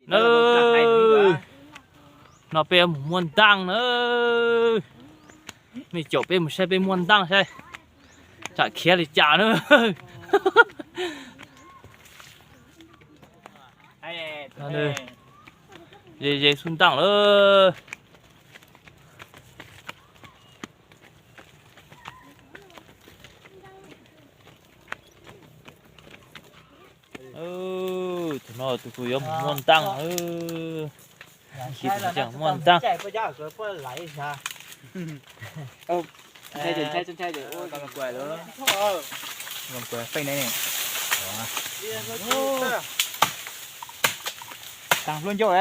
Nawb, no peb mus muaj ntaaj nawb. Nej caum peb mus saib peb muaj ntaaj saib tsam khiav li cas nawb. Ze ze xub ntaaj lawm. Thaum no tus kuv yuav mus muaj ntaaj. Muaj ntaaj. Taag hlub ncauj.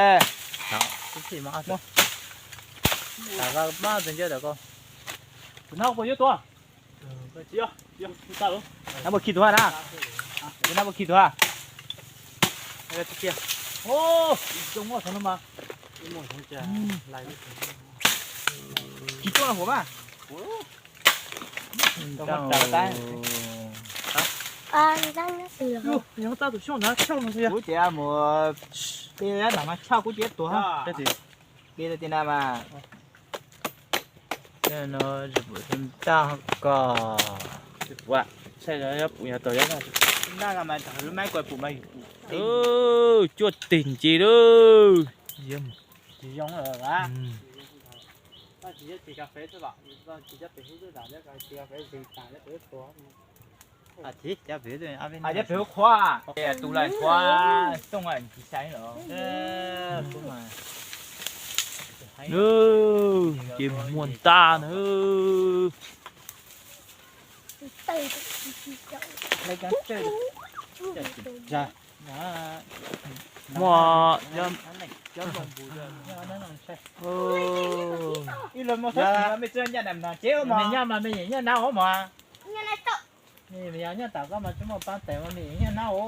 Nab puas khi tuag na? Nab puas khi tuag? Khi tuaj huv mas. Kuv ces mus pe nram mas tshaj kuv ces tuag. Pe ti na mas. Ntaaj ko. Cuaj tig nce lawm. Ces muaj ntaaj na. Muaj, nyob mas me nyuam nyob nab os mog. Me nyuam nyob tom koj mas tsis muaj paab tes mas me nyuam nyob nab os.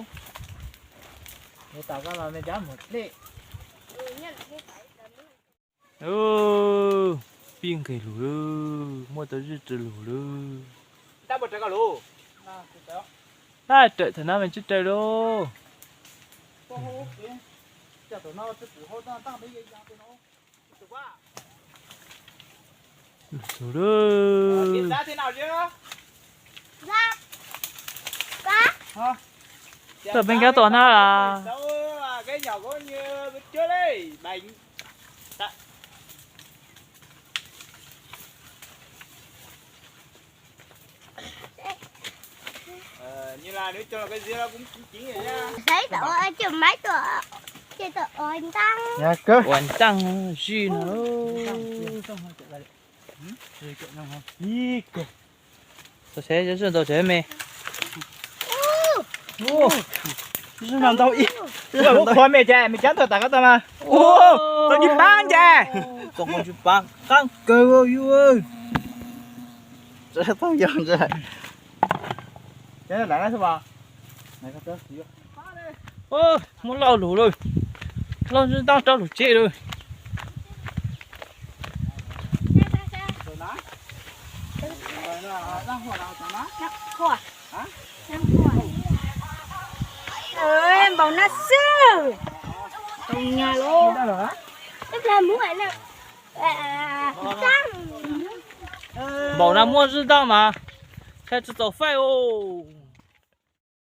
Tom koj mas me cov mus dlej. Pib nqis lug lawm, muaj tau zib tw lug lawm. Tab rawm thaum no me tsis raws lauj. Lug txug lawm. Tawm peeb kab tom na. Saib tom ua cov maiv tuaj, ces tom ua ntaaj. Ua ntaaj zij no. Txog seb zaj ntau tsev me. Zaj ntau ib. Ua qhuav me ces me cab tawm tom koj tau mas. Tau ib paab ces. Tau ib paab qaab kawg yus. Tau yog ntag. Muab lauj lug lawm. Lauj ntaaj rov lug tsev lawm. Npaum no xwb. Npaum no muaj zib ntaaj mas, ntshai tsis txaus faij os.